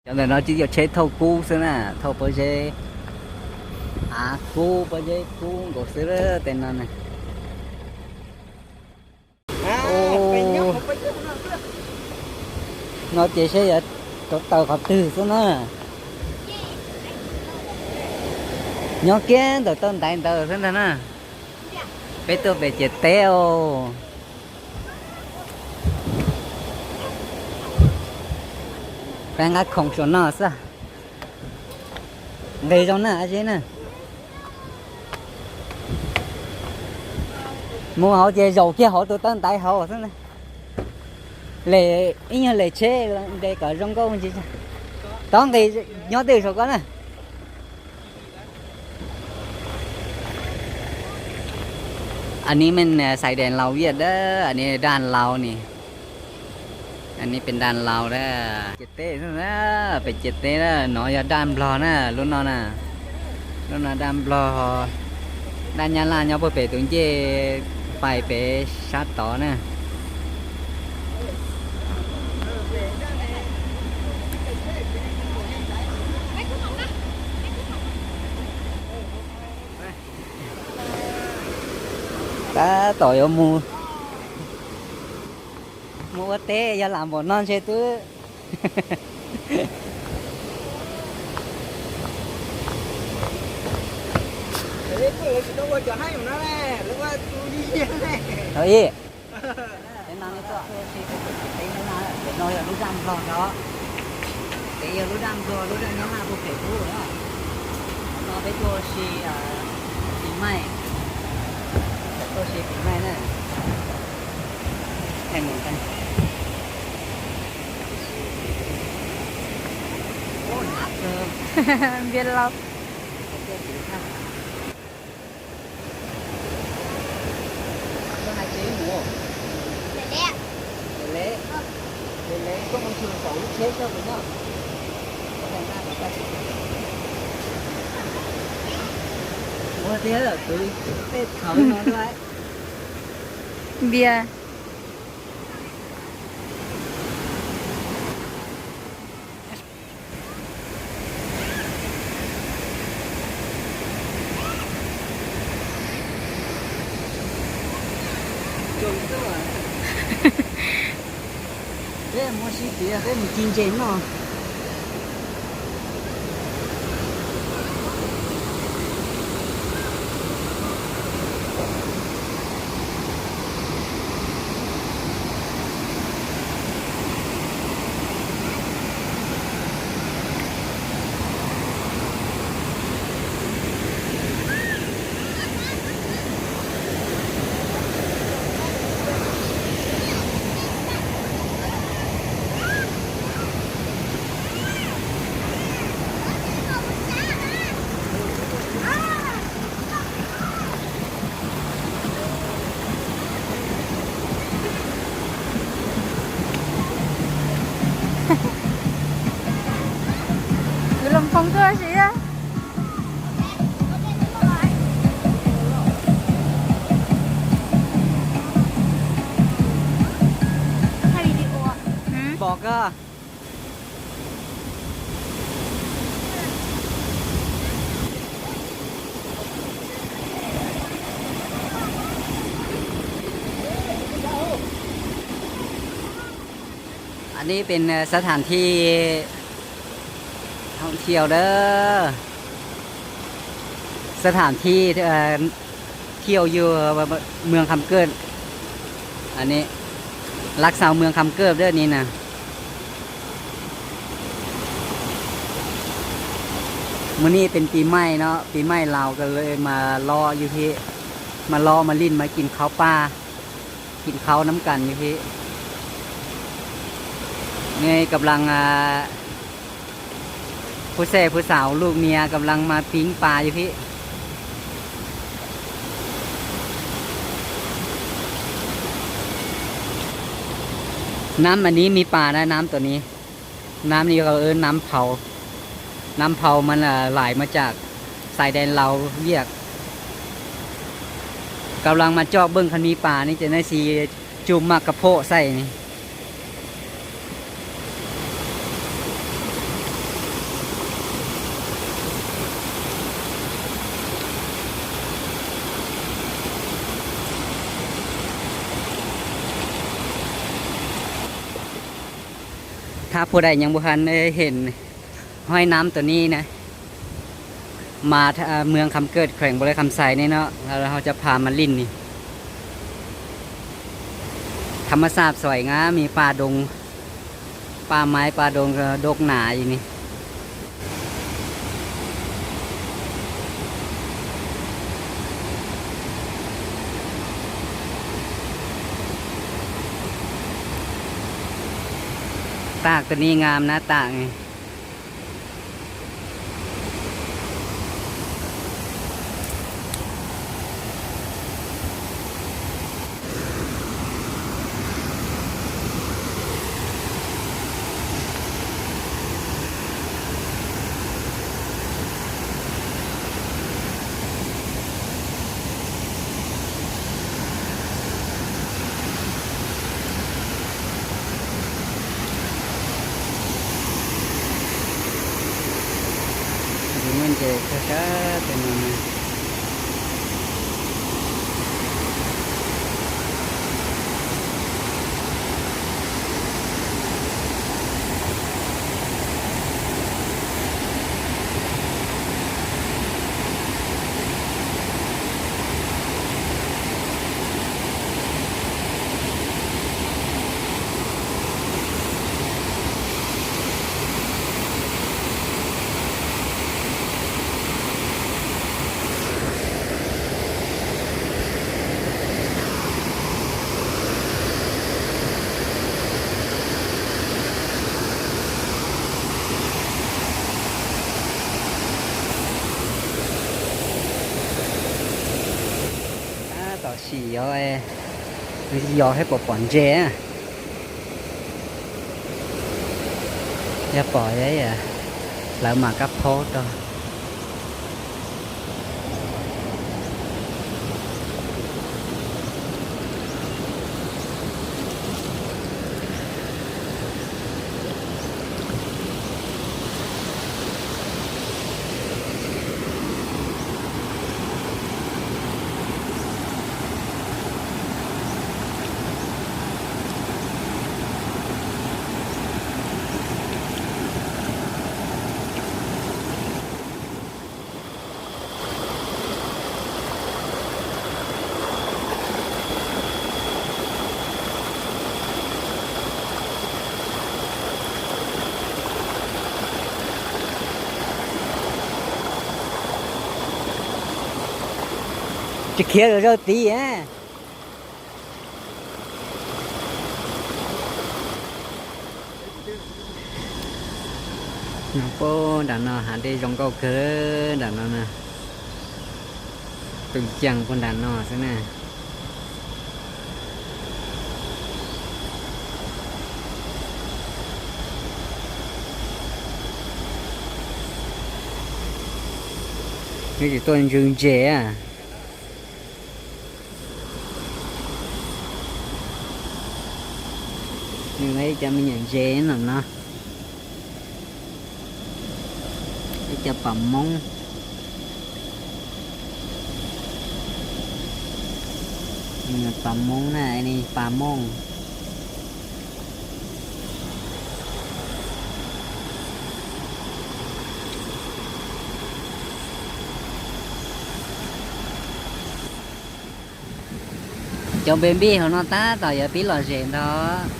Cov ntawm no tsis yog tsheb thauj kub xwb na, thauj pob zeb, av kub, pob zeb kub nkaus xwb tej no na. No ces seb yuav rau taws qhov twg xwb na. Nyob kiag ntawm tau ntaiv ntawd xwb ntag na. Peb tuaj pem ciam teb os. Peb nqa khoom saum no xwb. Nqis zoo na, a zeb na. Mus hauv ces zaum kiag hauv tus taw ntaiv hauv xwb na. Lem ib nyuag lem tsheb nte kom zoo nkauj ntsis. Tov nqis nyob twj saum ko na. Anv ni me xais dees laus viaj dab, anv ni daj laus ni. Anv ni pes daj laus dab. Ciam teb, pem ciam teb na, no yog daj nplog na, lub no na. Lub no daj nplog, daj nyab laj nyob puag pem tus ncej, pais pem sab tod na. Tab tom yuav mus, mus ua teb yog lam npaum no ntshe twb. Peb no yog lub daj nplog no, pem yog lub daj nplog, lub daj nyab laj puag pem ub na. No peb tuaj ua si pis maij, tuaj ua si pis maij na. Npias laus. Ua tiag, tus tej thaum no npias. Peb mus sib piav, peb mus ci ntses noj. Kwv Loos Phoo tuaj si. Pom koj. Anv ni pes สถานที่ ท่องเที่ยว dab, สถานที่ เที่ยว อยู่ เมืองคำเกิด, anv ni รักษา เมืองคำเกิด dab ni na. Mus ni pes pis maij no, pis maij Laus ko lawv mas los yug hib, mas los mas lij mas kis khaub paj, kis khaub nab kas yug hib. Ni กำลัง ผู้แซ่ผู้สาวลูกเมียกำลังมาปิ้งปลาอยู่พี่ น้ำอันนี้มีปลานะ น้ำตัวนี้ น้ำนี้เขาเอิ้นน้ำเผา น้ำเผามันไหลมาจากชายแดนลาวเวียด กำลังมาจอบเบิ่งคันมีปลานี่จะได้สิจุ่มหมากกะโพดใส่นี่ Thab Phuv Daim ยังบ่ทันได้เห็นห้วยน้ำตัวนี้นะ มาเมืองคำเกิด แขวงบริคำไซนี่เนาะ แล้วเราจะพามาเล่นนี่ ธรรมชาติสวยงาม มีป่าดง ป่าไม้ป่าดงดกหนาอยู่นี่ ตากตัวนี้งามนะ ตากนี่ Muaj ntses txog sab tej no. Tab tom sim yos, yos saib puas pom ntses. Yog pom, lawv mam kab phaub rau. Tsis khiav zoj tid. Puag nram no hav dej zoo nkauj kawg nram no na. Tus ceem puag nram no xwb na. Nws tsis tuaj ntsw ntses. Nws ib cov me nyuam ntses no no. Ib cov pas moob. Pas moob na, pas mooj. Cov npe npij hauv no tab tom yuav pib lom zem ntag.